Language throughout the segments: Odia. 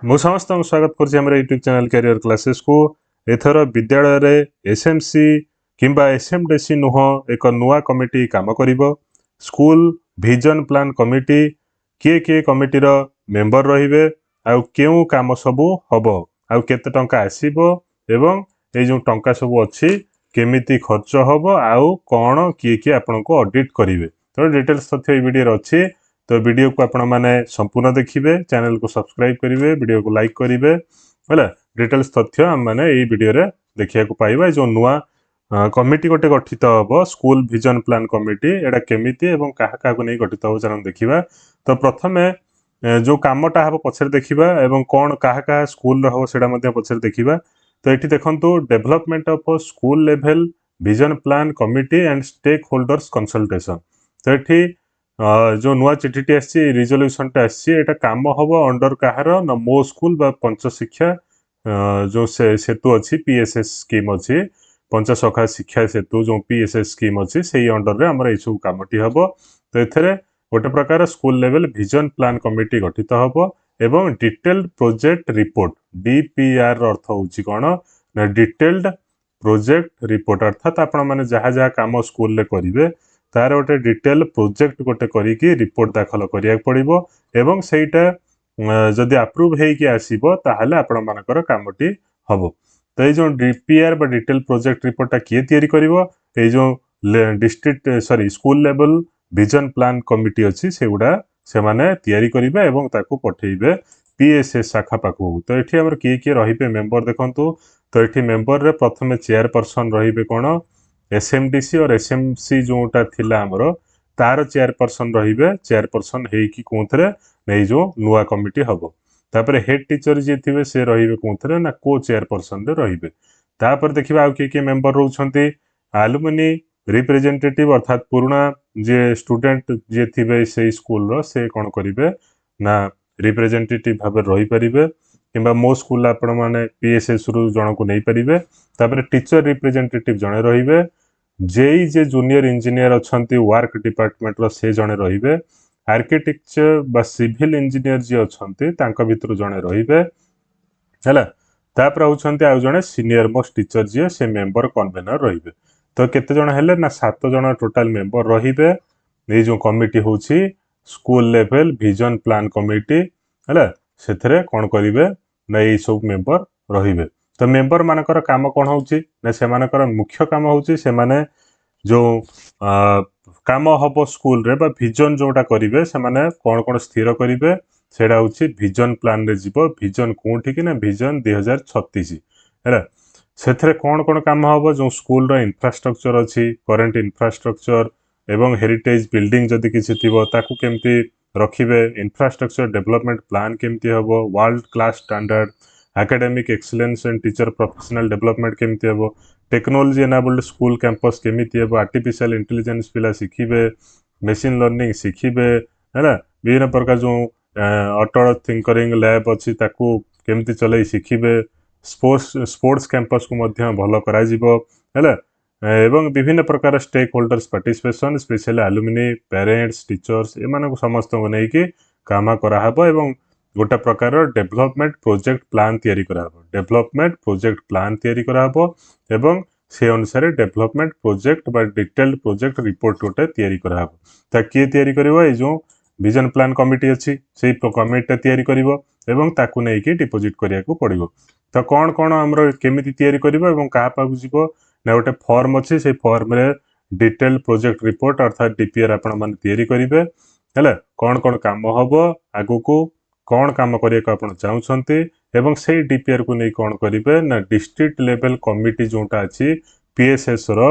ମୁଁ ସମସ୍ତଙ୍କୁ ସ୍ୱାଗତ କରୁଛି ଆମର ୟୁଟ୍ୟୁବ୍ ଚ୍ୟାନେଲ୍ କ୍ୟାରିୟର କ୍ଲାସେସ୍କୁ। ଏଥର ବିଦ୍ୟାଳୟରେ ଏସ୍ଏମ୍ସି କିମ୍ବା ଏସ୍ଏମ୍ଡିସି ନୁହଁ, ଏକ ନୂଆ କମିଟି କାମ କରିବ, ସ୍କୁଲ ଭିଜନ ପ୍ଲାନ୍ କମିଟି। କିଏ କିଏ କମିଟିର ମେମ୍ବର ରହିବେ ଆଉ କେଉଁ କାମ ସବୁ ହେବ ଆଉ କେତେ ଟଙ୍କା ଆସିବ ଏବଂ ଏଇ ଯେଉଁ ଟଙ୍କା ସବୁ ଅଛି କେମିତି ଖର୍ଚ୍ଚ ହେବ ଆଉ କ'ଣ କିଏ କିଏ ଆପଣଙ୍କୁ ଅଡ଼ିଟ୍ କରିବେ, ତେଣୁ ଡିଟେଲ୍ସ ତଥ୍ୟ ଏଇ ଭିଡ଼ିଓରେ ଅଛି। ତ ଭିଡ଼ିଓକୁ ଆପଣମାନେ ସମ୍ପୂର୍ଣ୍ଣ ଦେଖିବେ, ଚ୍ୟାନେଲକୁ ସବସ୍କ୍ରାଇବ୍ କରିବେ, ଭିଡ଼ିଓକୁ ଲାଇକ୍ କରିବେ। ହେଲା, ଡିଟେଲ୍ସ ତଥ୍ୟ ଆମେମାନେ ଏଇ ଭିଡ଼ିଓରେ ଦେଖିବାକୁ ପାଇବା। ଏ ଯେଉଁ ନୂଆ କମିଟି ଗୋଟେ ଗଠିତ ହେବ, ସ୍କୁଲ ଭିଜନ ପ୍ଲାନ୍ କମିଟି, ଏଇଟା କେମିତି ଏବଂ କାହା କାହାକୁ ନେଇ ଗଠିତ ହେବ, ଚାଲନ୍ତୁ ଦେଖିବା। ତ ପ୍ରଥମେ ଯେଉଁ କାମଟା ହେବ ପଛରେ ଦେଖିବା ଏବଂ କ'ଣ କାହା କାହା ସ୍କୁଲର ହେବ ସେଇଟା ମଧ୍ୟ ପଛରେ ଦେଖିବା। ତ ଏଠି ଦେଖନ୍ତୁ, development of school level vision plan committee and stakeholders consultation। ତ ଏଠି ଯେଉଁ ନୂଆ ଚିଠିଟି ଆସିଛି, ରିଜଲ୍ୟୁସନଟା ଆସିଛି, ଏଇଟା କାମ ହବ ଅଣ୍ଡର କାହାର ନା ମୋ ସ୍କୁଲ ବା ପଞ୍ଚଶିକ୍ଷା ଯେଉଁ ସେ ସେତୁ ଅଛି, ପିଏସ୍ଏସ୍ ସ୍କିମ୍ ଅଛି, ପଞ୍ଚସଖା ଶିକ୍ଷା ସେତୁ ଯେଉଁ ପିଏସ୍ଏସ୍ ସ୍କିମ୍ ଅଛି, ସେଇ ଅଣ୍ଡରରେ ଆମର ଏଇସବୁ କାମଟି ହବ। ତ ଏଥିରେ ଗୋଟେ ପ୍ରକାର school level vision plan committee ଗଠିତ ହବ ଏବଂ ଡିଟେଲ୍ଡ ପ୍ରୋଜେକ୍ଟ ରିପୋର୍ଟ। ଡିପିଆର ଅର୍ଥ ହେଉଛି କ'ଣ ନା ଡିଟେଲ୍ଡ ପ୍ରୋଜେକ୍ଟ ରିପୋର୍ଟ। ଅର୍ଥାତ୍ ଆପଣମାନେ ଯାହା ଯାହା କାମ ସ୍କୁଲରେ କରିବେ, ତାର ଗୋଟେ ଡିଟେଲ ପ୍ରୋଜେକ୍ଟ ଗୋଟେ କରିକି ରିପୋର୍ଟ ଦାଖଲ କରିବାକୁ ପଡ଼ିବ ଏବଂ ସେଇଟା ଯଦି ଆପ୍ରୁଭ୍ ହେଇକି ଆସିବ, ତାହେଲେ ଆପଣମାନଙ୍କର କାମଟି ହବ। ତ ଏଇ ଯେଉଁ ଡିପିଆର ବା ଡିଟେଲ ପ୍ରୋଜେକ୍ଟ ରିପୋର୍ଟଟା କିଏ ତିଆରି କରିବ? ଏଇ ଯେଉଁ district, sorry, school level vision plan committee ଅଛି, ସେଗୁଡ଼ା ସେମାନେ ତିଆରି କରିବେ ଏବଂ ତାକୁ ପଠେଇବେ ପିଏସ୍ଏସ୍ ଶାଖା ପାଖକୁ। ତ ଏଠି ଆମର କିଏ କିଏ ରହିବେ ମେମ୍ବର ଦେଖନ୍ତୁ। ତ ଏଠି ମେମ୍ବରରେ ପ୍ରଥମେ ଚେୟାରପର୍ସନ ରହିବେ କ'ଣ, ଏସ୍ଏମ୍ଡିସି ଅର୍ ଏସ୍ଏମ୍ସି ଯେଉଁଟା ଥିଲା ଆମର, ତାର ଚେୟାରପର୍ସନ ରହିବେ। ଚେୟାରପର୍ସନ ହେଇକି କେଉଁଥିରେ ଏଇ ଯେଉଁ ନୂଆ କମିଟି ହବ। ତାପରେ ହେଡ୍ ଟିଚର ଯିଏ ଥିବେ, ସେ ରହିବେ କେଉଁଥିରେ ନା କୋ ଚେୟାରପର୍ସନରେ ରହିବେ। ତାପରେ ଦେଖିବା ଆଉ କିଏ କିଏ ମେମ୍ବର ରହୁଛନ୍ତି। ଆଲୁମିନି ରିପ୍ରେଜେଣ୍ଟେଟିଭ, ଅର୍ଥାତ୍ ପୁରୁଣା ଯିଏ ଷ୍ଟୁଡେଣ୍ଟ ଯିଏ ଥିବେ ସେଇ ସ୍କୁଲର, ସେ କ'ଣ କରିବେ ନା ରିପ୍ରେଜେଣ୍ଟେଟିଭ ଭାବରେ ରହିପାରିବେ କିମ୍ବା ମୋ ସ୍କୁଲରେ ଆପଣମାନେ ପିଏସ୍ଏସ୍ ରୁ ଜଣକୁ ନେଇପାରିବେ। ତାପରେ ଟିଚର ରିପ୍ରେଜେଣ୍ଟେଟିଭ ଜଣେ ରହିବେ। ଜେଇ, ଯେ ଜୁନିୟର ଇଞ୍ଜିନିୟର ଅଛନ୍ତି ୱାର୍କ ଡିପାର୍ଟମେଣ୍ଟର, ସେ ଜଣେ ରହିବେ। ଆର୍କିଟେକ୍ଚର ବା ସିଭିଲ ଇଞ୍ଜିନିୟର ଯିଏ ଅଛନ୍ତି, ତାଙ୍କ ଭିତରୁ ଜଣେ ରହିବେ। ହେଲା, ତାପରେ ହେଉଛନ୍ତି ଆଉ ଜଣେ ସିନିୟର ମୋଷ୍ଟ ଟିଚର ଯିଏ, ସେ ମେମ୍ବର କନଭେନର ରହିବେ। ତ କେତେ ଜଣ ହେଲେ ନା ସାତ ଜଣ ଟୋଟାଲ ମେମ୍ବର ରହିବେ। ଏଇ ଯେଉଁ କମିଟି ହେଉଛି school level vision plan committee, ହେଲା, ସେଥିରେ କ'ଣ କରିବେ ନା ଏଇ ସବୁ ମେମ୍ବର ରହିବେ। ତ ମେମ୍ବର ମାନଙ୍କର କାମ କ'ଣ ହେଉଛି ନା ସେମାନଙ୍କର ମୁଖ୍ୟ କାମ ହେଉଛି ସେମାନେ ଯେଉଁ କାମ ହବ ସ୍କୁଲରେ ବା ଭିଜନ ଯେଉଁଟା କରିବେ, ସେମାନେ କ'ଣ କ'ଣ ସ୍ଥିର କରିବେ, ସେଇଟା ହେଉଛି ଭିଜନ ପ୍ଲାନରେ ଯିବ। ଭିଜନ କେଉଁଠିକି ନା ଭିଜନ 2036। ହେଲା, ସେଥିରେ କ'ଣ କ'ଣ କାମ ହବ? ଯେଉଁ ସ୍କୁଲର ଇନଫ୍ରାଷ୍ଟ୍ରକ୍ଚର ଅଛି, କରେଣ୍ଟ ଇନଫ୍ରାଷ୍ଟ୍ରକ୍ଚର ଏବଂ ହେରିଟେଜ ବିଲ୍ଡିଂ ଯଦି କିଛି ଥିବ, ତାକୁ କେମିତି ରଖିବେ, ଇନଫ୍ରାଷ୍ଟ୍ରକ୍ଚର ଡେଭଲପମେଣ୍ଟ ପ୍ଲାନ୍ କେମିତି ହେବ, world class standard, academic excellence and teacher professional development କେମିତି ହେବ, ଟେକ୍ନୋଲୋଜି ଏନାବଲ୍ଡ ସ୍କୁଲ କ୍ୟାମ୍ପସ୍ କେମିତି ହେବ, ଆର୍ଟିଫିସିଆଲ ଇଣ୍ଟେଲିଜେନ୍ସ ପିଲା ଶିଖିବେ, ମେସିନ୍ ଲର୍ଣ୍ଣିଂ ଶିଖିବେ, ହେଲା, ବିଭିନ୍ନ ପ୍ରକାର ଯେଉଁ ଅଟଳ ଟିଙ୍କରିଂ ଲ୍ୟାବ୍ ଅଛି, ତାକୁ କେମିତି ଚଲେଇ ଶିଖିବେ, ସ୍ପୋର୍ଟସ କ୍ୟାମ୍ପସକୁ ମଧ୍ୟ ଭଲ କରାଯିବ, ହେଲା, ଏବଂ ବିଭିନ୍ନ ପ୍ରକାର stakeholders participation, specially alumni, parents, teachers, ଏମାନଙ୍କୁ ସମସ୍ତଙ୍କୁ ନେଇକି କାମ କରାହେବ ଏବଂ ଗୋଟେ ପ୍ରକାର ଡେଭଲପମେଣ୍ଟ ପ୍ରୋଜେକ୍ଟ ପ୍ଲାନ୍ ତିଆରି କରାହେବ। ଡେଭଲପମେଣ୍ଟ ପ୍ରୋଜେକ୍ଟ ପ୍ଲାନ୍ ତିଆରି କରାହେବ ଏବଂ ସେ ଅନୁସାରେ ଡେଭଲପମେଣ୍ଟ ପ୍ରୋଜେକ୍ଟ ବା ଡିଟେଲ୍ଡ ପ୍ରୋଜେକ୍ଟ ରିପୋର୍ଟ ଗୋଟେ ତିଆରି କରାହେବ। ତା କିଏ ତିଆରି କରିବ? ଏଇ ଯେଉଁ ଭିଜନ ପ୍ଲାନ୍ କମିଟି ଅଛି, ସେଇ କମିଟିଟା ତିଆରି କରିବ ଏବଂ ତାକୁ ନେଇକି ଡିପୋଜିଟ୍ କରିବାକୁ ପଡ଼ିବ। ତ କ'ଣ କ'ଣ ଆମର କେମିତି ତିଆରି କରିବ ଏବଂ କାହା ପାଖକୁ ଯିବ ନା ଗୋଟେ ଫର୍ମ ଅଛି, ସେଇ ଫର୍ମରେ ଡିଟେଲ ପ୍ରୋଜେକ୍ଟ ରିପୋର୍ଟ ଅର୍ଥାତ୍ ଡିପିଆର୍ ଆପଣମାନେ ତିଆରି କରିବେ। ହେଲା, କ'ଣ କ'ଣ କାମ ହେବ ଆଗକୁ, କ'ଣ କାମ କରିବାକୁ ଆପଣ ଚାହୁଁଛନ୍ତି ଏବଂ ସେଇ ଡିପିଆର୍କୁ ନେଇ କ'ଣ କରିବେ ନା ଡିଷ୍ଟ୍ରିକ୍ଟ ଲେଭେଲ କମିଟି ଯେଉଁଟା ଅଛି ପିଏସ୍ଏସ୍ ର,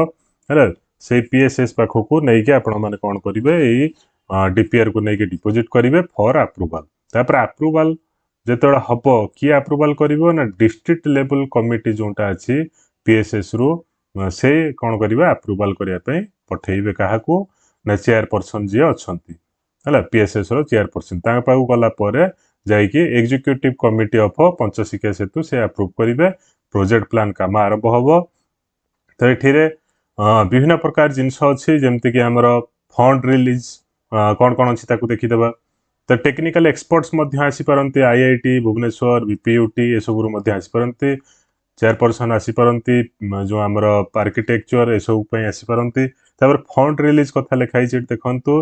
ହେଲା, ସେଇ ପିଏସ୍ଏସ୍ ପାଖକୁ ନେଇକି ଆପଣମାନେ କ'ଣ କରିବେ, ଏଇ ଡିପିଆର୍କୁ ନେଇକି ଡିପୋଜିଟ୍ କରିବେ ଫର୍ ଆପ୍ରୁଭାଲ। ତାପରେ ଆପ୍ରୁଭାଲ ଯେତେବେଳେ ହବ, କିଏ ଆପ୍ରୁଭାଲ କରିବ ନା ଡିଷ୍ଟ୍ରିକ୍ଟ ଲେଭେଲ କମିଟି ଯେଉଁଟା ଅଛି ପିଏସ୍ଏସ୍ ରୁ, ସେ କ'ଣ କରିବେ, ଆପ୍ରୁଭାଲ କରିବା ପାଇଁ ପଠେଇବେ। କାହାକୁ ନା ଚେୟାରପର୍ସନ ଯିଏ ଅଛନ୍ତି, ହେଲା, ପିଏସ୍ଏସ୍ ର ଚେୟାରପର୍ସନ, ତାଙ୍କ ପାଖକୁ ଗଲା ପରେ ଯାଇକି ଏକ୍ଜିକ୍ୟୁଟିଭ କମିଟି ଅଫ ପଞ୍ଚଶିକ୍ଷା ସେତୁ, ସେ ଆପ୍ରୁଭ୍ କରିବେ। ପ୍ରୋଜେକ୍ଟ ପ୍ଲାନ୍ କାମ ଆରମ୍ଭ ହବ। ତ ଏଠିରେ ବିଭିନ୍ନ ପ୍ରକାର ଜିନିଷ ଅଛି, ଯେମିତିକି ଆମର ଫଣ୍ଡ ରିଲିଜ କ'ଣ କ'ଣ ଅଛି ତାକୁ ଦେଖିଦେବା। ତ ଟେକ୍ନିକାଲ ଏକ୍ସପର୍ଟସ୍ ମଧ୍ୟ ଆସିପାରନ୍ତି। ଆଇଆଇଟି ଭୁବନେଶ୍ୱର, ବିପିୟୁଟି ଏସବୁରୁ ମଧ୍ୟ ଆସିପାରନ୍ତି। ଚେୟାରପର୍ସନ୍ ଆସିପାରନ୍ତି, ଯେଉଁ ଆମର ଆର୍କିଟେକ୍ଚର ଏସବୁ ପାଇଁ ଆସିପାରନ୍ତି। ତାପରେ ଫଣ୍ଡ ରିଲିଜ୍ କଥା ଲେଖା ହେଇଛି ଏଠି ଦେଖନ୍ତୁ,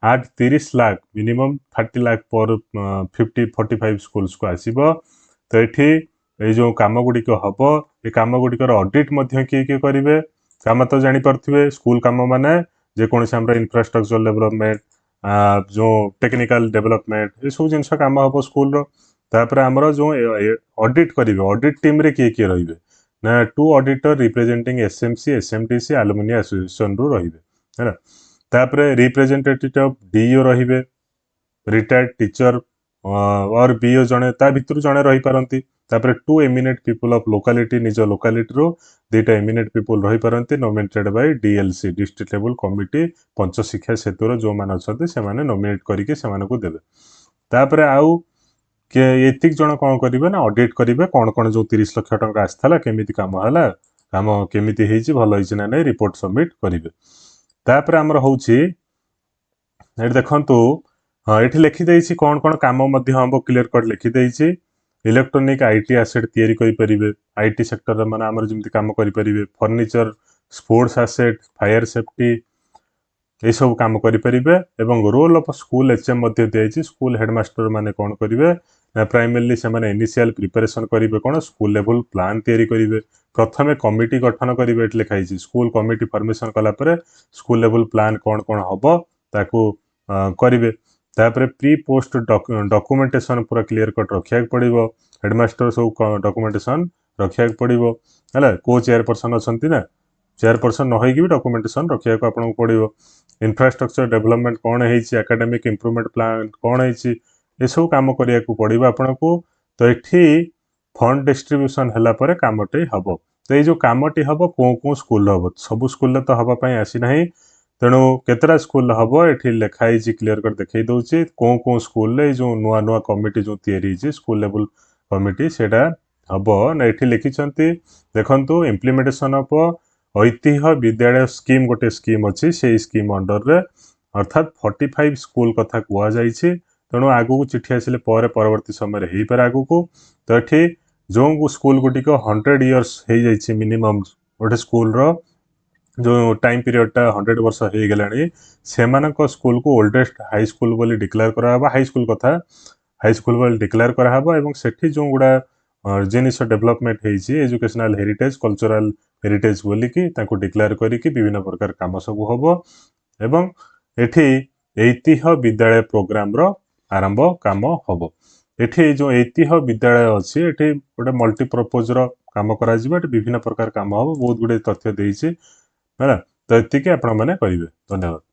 ଆଟ୍ 30 ଲାଖ, ମିନିମମ୍ 30 ଲାଖ ପର 45 ସ୍କୁଲ୍ସକୁ ଆସିବ। ତ ଏଠି ଏଇ ଯେଉଁ କାମ ଗୁଡ଼ିକ ହବ, ଏ କାମ ଗୁଡ଼ିକର ଅଡିଟ୍ ମଧ୍ୟ କିଏ କିଏ କରିବେ? କାମ ତ ଜାଣିପାରୁଥିବେ, ସ୍କୁଲ କାମ ମାନେ ଯେକୌଣସି ଆମର ଇନଫ୍ରାଷ୍ଟ୍ରକ୍ଚର ଡେଭଲପମେଣ୍ଟ, ଯେଉଁ ଟେକ୍ନିକାଲ ଡେଭଲପମେଣ୍ଟ, ଏସବୁ ଜିନିଷ କାମ ହବ ସ୍କୁଲର। ତାପରେ ଆମର ଯେଉଁ ଅଡିଟ୍ କରିବେ, ଅଡିଟ୍ ଟିମ୍ରେ କିଏ କିଏ ରହିବେ ନା two auditor representing SMC, SMDC, alumni ଆସୋସିଏସନରୁ ରହିବେ, ହେଲା। ତାପରେ ରିପ୍ରେଜେଣ୍ଟେଟିଭ ଅଫ୍ ଡିଇଓ ରହିବେ, ରିଟାୟାର୍ଡ ଟିଚର ଅର୍ ବିଇଓ ଜଣେ, ତା ଭିତରୁ ଜଣେ ରହିପାରନ୍ତି। ତାପରେ two eminent people of locality, ନିଜ ଲୋକାଲିଟିରୁ ଦୁଇଟା ଏମିନେଣ୍ଟ ପିପୁଲ ରହିପାରନ୍ତି, nominated by DLC, district level committee। Panchashiksha ସେତୁର ଯେଉଁମାନେ ଅଛନ୍ତି, ସେମାନେ ନୋମିନେଟ୍ କରିକି ସେମାନଙ୍କୁ ଦେବେ। ତାପରେ ଆଉ କିଏ, ଏତିକି ଜଣ କ'ଣ କରିବେ ନା ଅଡିଟ୍ କରିବେ, କ'ଣ କ'ଣ ଯେଉଁ 30 ଲକ୍ଷ ଟଙ୍କା ଆସିଥିଲା, କେମିତି କାମ ହେଲା, କାମ କେମିତି ହେଇଛି, ଭଲ ହେଇଛି ନା ନାହିଁ, ରିପୋର୍ଟ ସବମିଟ୍ କରିବେ। ତାପରେ ଆମର ହେଉଛି ଏଠି ଦେଖନ୍ତୁ, ହଁ, ଏଠି ଲେଖିଦେଇଛି କ'ଣ କ'ଣ କାମ ମଧ୍ୟ ହେବ, କ୍ଲିୟର କଟ୍ ଲେଖିଦେଇଛି। ଇଲେକ୍ଟ୍ରୋନିକ୍ IT asset ତିଆରି କରିପାରିବେ, IT ସେକ୍ଟରରେ ମାନେ ଆମର ଯେମିତି କାମ କରିପାରିବେ, furniture, sports asset, fire safety, ଏସବୁ କାମ କରିପାରିବେ। ଏବଂ role of school H M ମଧ୍ୟ ଦିଆଯାଇଛି। ସ୍କୁଲ ହେଡ଼ମାଷ୍ଟର ମାନେ କ'ଣ କରିବେ ନା ପ୍ରାଇମେରଲି ସେମାନେ ଇନିସିଆଲ ପ୍ରିପାରେସନ୍ କରିବେ। କ'ଣ? ସ୍କୁଲ ଲେଭେଲ ପ୍ଲାନ୍ ତିଆରି କରିବେ। ପ୍ରଥମେ କମିଟି ଗଠନ କରିବେ, ଏଠି ଲେଖା ହେଇଛି। ସ୍କୁଲ କମିଟି ଫର୍ମେସନ୍ କଲା ପରେ ସ୍କୁଲ ଲେଭେଲ ପ୍ଲାନ୍ କ'ଣ କ'ଣ ହେବ ତାକୁ କରିବେ। ତାପରେ ପ୍ରି ପୋଷ୍ଟ ଡକୁମେଣ୍ଟେସନ୍ ପୁରା କ୍ଲିୟର କଟ୍ ରଖିବାକୁ ପଡ଼ିବ। ହେଡ଼ମାଷ୍ଟର ସବୁ ଡକୁମେଣ୍ଟେସନ୍ ରଖିବାକୁ ପଡ଼ିବ, ହେଲା। କୋ ଚେୟାରପର୍ସନ୍ ଅଛନ୍ତି ନା, ଚେୟାରପର୍ସନ୍ ନ ହେଇକି ବି ଡକୁମେଣ୍ଟେସନ୍ ରଖିବାକୁ ଆପଣଙ୍କୁ ପଡ଼ିବ। ଇନଫ୍ରାଷ୍ଟ୍ରକ୍ଚର ଡେଭଲପମେଣ୍ଟ କ'ଣ ହେଇଛି, ଏକାଡେମିକ୍ ଇମ୍ପ୍ରୁଭମେଣ୍ଟ ପ୍ଲାନ୍ କ'ଣ ହେଇଛି, ଏସବୁ କାମ କରିବାକୁ ପଡ଼ିବ ଆପଣଙ୍କୁ। ତ ଏଠି ଫଣ୍ଡ ଡିଷ୍ଟ୍ରିବ୍ୟୁସନ୍ ହେଲା ପରେ କାମଟି ହେବ। ତ ଏଇ ଯେଉଁ କାମଟି ହେବ, କେଉଁ କେଉଁ ସ୍କୁଲରେ ହେବ? ସବୁ ସ୍କୁଲରେ ତ ହେବା ପାଇଁ ଆସିନାହିଁ। ତେଣୁ କେତେଟା ସ୍କୁଲରେ ହେବ, ଏଠି ଲେଖା ହେଇଛି, କ୍ଲିୟର କରି ଦେଖେଇ ଦେଉଛି କେଉଁ କେଉଁ ସ୍କୁଲରେ ଏଇ ଯେଉଁ ନୂଆ ନୂଆ କମିଟି ଯେଉଁ ତିଆରି ହେଇଛି, ସ୍କୁଲ ଲେଭେଲ କମିଟି, ସେଇଟା ହେବ ନା ଏଠି ଲେଖିଛନ୍ତି ଦେଖନ୍ତୁ, ଇମ୍ପ୍ଲିମେଣ୍ଟେସନ୍ ଅଫ୍ ଐତିହ୍ୟ ବିଦ୍ୟାଳୟ ସ୍କିମ୍, ଗୋଟେ ସ୍କିମ୍ ଅଛି, ସେଇ ସ୍କିମ୍ ଅଣ୍ଡରରେ, ଅର୍ଥାତ୍ 45 ସ୍କୁଲ କଥା କୁହାଯାଇଛି। ତେଣୁ ଆଗକୁ ଚିଠି ଆସିଲେ ପରେ ପରବର୍ତ୍ତୀ ସମୟରେ ହେଇପାରେ ଆଗକୁ। ତ ଏଠି ଯେଉଁ ସ୍କୁଲ ଗୁଡ଼ିକ 100 ଇୟର୍ସ ହେଇଯାଇଛି, ମିନିମମ୍ ଗୋଟେ ସ୍କୁଲର ଯେଉଁ ଟାଇମ୍ ପିରିୟଡ଼ଟା 100 ବର୍ଷ ହେଇଗଲାଣି, ସେମାନଙ୍କ ସ୍କୁଲକୁ ଓଲ୍ଡେଷ୍ଟ ହାଇସ୍କୁଲ ବୋଲି ଡିକ୍ଲେୟାର କରାହେବ। ହାଇସ୍କୁଲ କଥା, ହାଇସ୍କୁଲ ବୋଲି ଡିକ୍ଲେୟାର କରାହେବ ଏବଂ ସେଠି ଯେଉଁଗୁଡ଼ା ଜିନିଷ ଡେଭଲପମେଣ୍ଟ ହେଇଛି, ଏଜୁକେସନାଲ ହେରିଟେଜ, କଲଚରାଲ ହେରିଟେଜ ବୋଲିକି ତାଙ୍କୁ ଡିକ୍ଲେୟାର କରିକି ବିଭିନ୍ନ ପ୍ରକାର କାମ ସବୁ ହେବ ଏବଂ ଏଠି ଐତିହ୍ୟ ବିଦ୍ୟାଳୟ ପ୍ରୋଗ୍ରାମର ଆରମ୍ଭ କାମ ହେବ। ଏଠି ଯେଉଁ ଐତିହ୍ୟ ବିଦ୍ୟାଳୟ ଅଛି, ଏଠି ଗୋଟେ ମଲ୍ଟିପର୍ପୋଜର କାମ କରାଯିବ। ଏଠି ବିଭିନ୍ନ ପ୍ରକାର କାମ ହେବ। ବହୁତ ଗୁଡ଼ିଏ ତଥ୍ୟ ଦେଇଛି, ହେଲା। ତ ଏତିକି ଆପଣମାନେ କରିବେ। ଧନ୍ୟବାଦ।